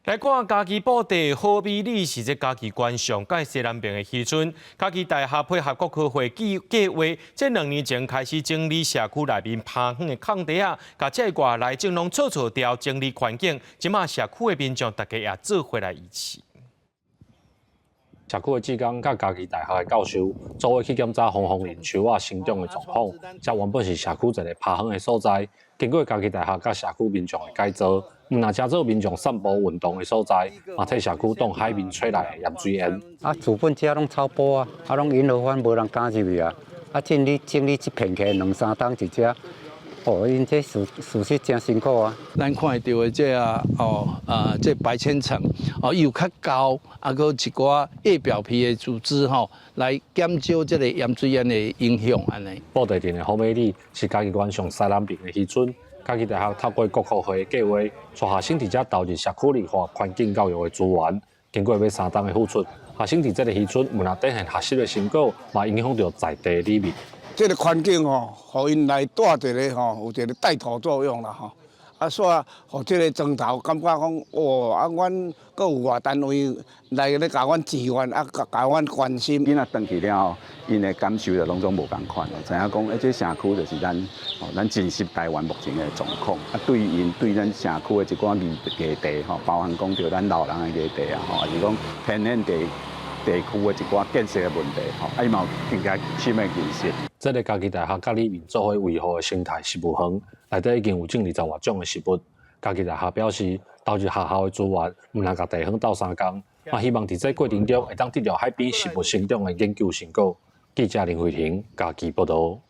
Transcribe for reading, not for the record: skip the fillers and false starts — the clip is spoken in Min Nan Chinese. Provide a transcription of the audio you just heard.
來看嘉義布袋好美里是這嘉義縣上蓋西南邊的漁村，嘉義大學配合國科會計計畫，這2年前開始整理社區內面拋荒的空地仔，共這外來種攏鋤鋤掉，整理環境。這馬社區的民眾大家也做伙來支持。社區的志工佮嘉義大學的教授做伙去檢查防風林樹仔生長的狀況，這原本是社區一个拋荒的所在，經過嘉義大學佮社區民眾的改造，毋但成做民眾散步運動的所在，嘛替社區擋海面吹來的鹽水淹。啊，自本遮攏草埔啊，啊攏銀河灣無人敢入去啊。啊，整理整理這片起兩三冬一隻，哦，𪜶這事實真辛苦啊。咱看會著的這个哦，這白千層哦，伊有較厚，啊，閣一寡葉表皮的組織吼，來減少這個鹽水淹的影響按呢。布袋鎮的好美里是嘉義縣上西南邊的漁村，嘉義大學透過國科會的計劃，帶學生佇遮投入社區綠化、環境教育的資源。經過欲三冬的付出，學生佇這个漁村毋但展現學習的成果，嘛影響著在地里民。這个環境吼，予𪜶來帶一个吼，有一个帶頭作用啦吼。啊，煞予這个莊頭感覺講，哦，啊，阮閣有外單位來咧共阮支援，啊，共阮關心。囡仔轉去了後，𪜶的感受就攏總無仝款，知影講，欸，這社區就是咱，哦，咱真實台灣目前的狀況。啊，對𪜶對咱社區的一寡議題吼，包含講著咱老人的議題啊，吼，抑是講偏遠地區的一寡建設的問題，吼，啊，伊嘛有更加深的認識。這个嘉義大學佮里民做伙維護的生態植物園，內底已經有種二十外種的植物。嘉義大學表示，投入學校的資源，毋但共地方鬥相共，嘛希望佇這過程中會當得著海邊植物生長的研究成果。記者林慧婷嘉義報導。